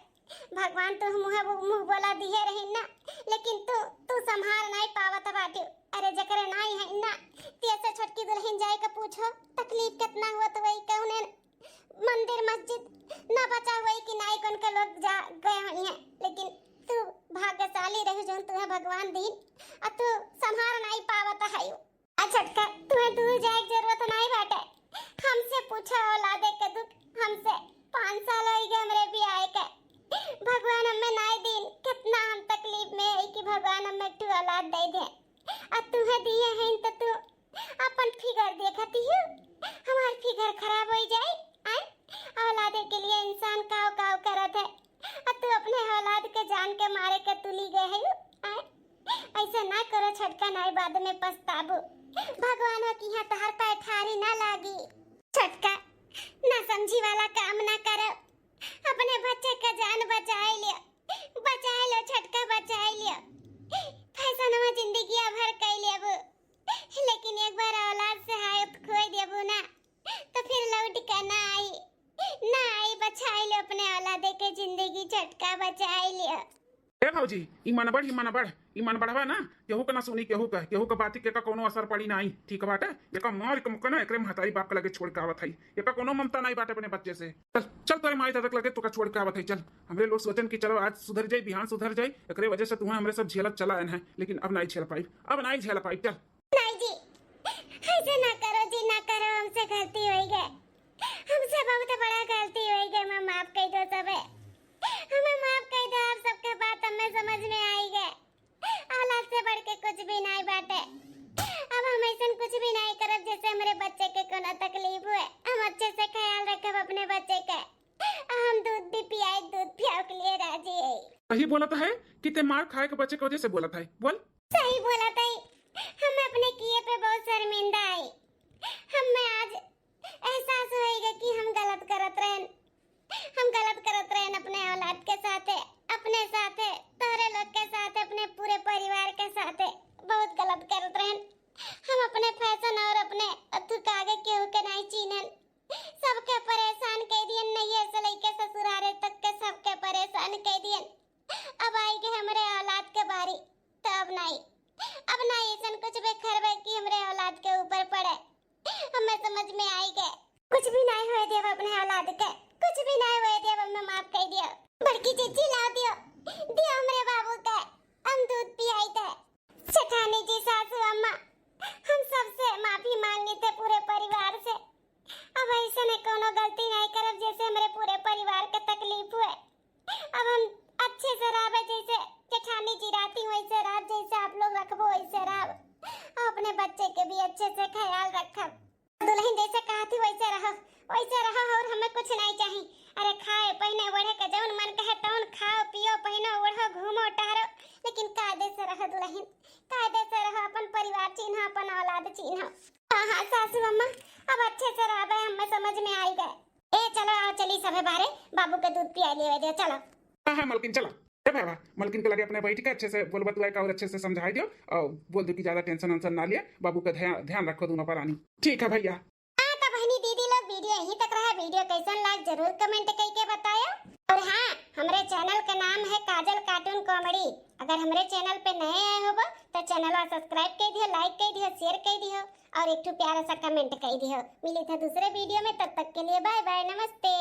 भगवान तू मुँह, मुँह बोला दिए रही ना, लेकिन तू, तू संभार नाई पावत बाटी। अरे जकरे नाई है ना, ते से छोटकी दुलहिन जाए के पूछो, तकलीफ कितना हुआ तो वही कौन मंदिर मस्जिद ना बचा हुई कि नाई कौन के लोग जा गए होइहें, लेकिन तू भाग्यशाली रही जौन तुहें भगवान दीन, आ तू संभार नाई पावत है। आ छोटका, तुहें दूर जाए के जरूरत नाई बाटे, हमसे पूछा औलादे के दुख, हमसे पाँच साल हो गए हमरे भी आए के, भगवान हमें नाई दीन, कितना हम तकलीफ में है कि भगवान हमें एक ठो औलाद दे दे, आ तुहें दिए हैं तो तू अपन फिगर देखती हूँ, हमार फिगर खराब हो जाए। आए औलादे के लिए इंसान काव काव करत है, आ तू अपने औलाद के जान के मारे के तुली गए है। आए ऐसे ना करो छोटका, नाई बाद में पछताबू। भगवान हो कि यहाँ तोहार पैठारी ना लागी। छोटका, ना समझी वाला काम ना करो, अपने बच्चे का जान बचाए लियो, बचाए लो छोटका, बचाए लियो। फैसनवा जिंदगिया भर कई लेबू, लेकिन एक बार औलाद से हाथ खोई देबू ना, तो फिर लौट के ना आई, ना आई। बचाई ले अपने औलादे के जिंदगी, छोटका बचाई ले। ए भौजी, ई मनबढ़, ई मनबढ़, ई मनबढ़वा ना, केहू के ना सुनी, केहू के, केहू के बाती के का कोनो असर पड़ी नाई, ठीक बाटे? एका मार के मुक्का ना एकरे महतारी बाप के लगे छोड़ के आवत हई। एका कोनो ममता नाई बाटे अपने बच्चे से। चल, चल तोरे माई दादा के लगे तोका छोड़ के आवत हई, चल। हमरे लोग सोचन कि चलो आज सुधर जाई, बिहान सुधर जाई, एकरे वजह से तुहें हमरे सब झेलत चला आयन है, लेकिन अब नाई झेल पाई, अब नाई झेल पाई, चल। नाई जी, ऐसे ना करो जी, ना करो, हमसे गलती होई गए, हमसे बहुत बड़ा गलती होई गए, हमें माफ कर दो सबे, हमें माफ कर दो, आप सबके बात हमें समझ में आई गए। औलाद से बढ़ के कुछ भी नाई बाटे। अब हम ऐसन कुछ भी नाई करब जैसे हमरे बच्चे के कोनो तकलीफ हुए। हम अच्छे से ख्याल रखब अपने बच्चे के। हम दूध भी पियाई, दूध पियावे के लिए राजी है। सही बोलत है कि ते मार खाए के बच्चे के वजह से बोलत है। बोल। सही बोलत है, हम अपने किए पे बहुत शर्मिंदा है। हमें आज एहसास होएगा कि हम गलत करत रहन, हम गलत करत रहन अपने औलाद के साथे, अपने साथे, तोहरे लोग के साथे, अपने पूरे परिवार के साथे बहुत गलत करत रहन। हम अपने फैशन और अपने अथु के आगे केहू के नहीं चीनन। सबके परेशान कर दियन, नैहर से लेके ससुरारे तक के सबके परेशान कर दियन। अब आई के हमरे औलाद के बारी, तो अब नहीं, अब नहीं ऐसन कुछ भी करबे कि हमरे औलाद के ऊपर पड़े। हमें समझ में आई के कुछ भी नहीं होए देब अपने औलाद के, कुछ भी नहीं होए देब, हमें माफ कर दियो। बड़की जीजी लाओ दियो, दियो हमरे बाबू के, हम दूध पियाई थे। सेठानी जी, सासू अम्मा, हम सबसे माफी मांगी थे पूरे परिवार से। अब ऐसे में कोनो गलती नहीं करब जैसे हमरे पूरे परिवार के तकलीफ हुए। अब हम अच्छे से रहबे, जैसे जेठानी जी रहती वैसे रहब, जैसे आप लोग रखबो वैसे रहब। अपने बच्चे के भी अच्छे से ख्याल रखब। दुलहिन जैसे कहती वैसे रहो, वैसे रहो और हमें कुछ नहीं चाही। लेकिन कायदे से रह दुलहिन, कायदे से रह, अपन परिवार चिन्हा, अपन औलाद चिन्हा। हाँ हाँ सासू अम्मा, अब अच्छे से रहबे, हमें समझ में आई गए। ए चलो आओ, चली सभे बारे, बाबू के दूध पिया लेवे दे, चलो। हाँ हाँ मलकिन चलो। ए बाबा, मलकिन के लगे अपने बैठ के अच्छे से बोल बतुआ के और अच्छे से समझाई दियो और बोल दो कि ज्यादा टेंशन वेंशन ना लिए, बाबू का ध्यान ध्यान रखो दोनों परानी। ठीक है भैया। हाँ तो बहनी दीदी लोग, वीडियो यहीं तक रहा। वीडियो कैसन लाग जरूर कमेंट करके बतायो। और हाँ, हमरे चैनल का नाम है काजल कार्टून कॉमेडी। अगर हमरे चैनल पे नए आए हो तो चैनल सब्सक्राइब कर दियो, लाइक कर दियो, शेयर कर दियो और एक ठो प्यारा सा कमेंट कर दियो। मिली था दूसरे वीडियो में, तब तक के लिए बाय बाय, नमस्ते।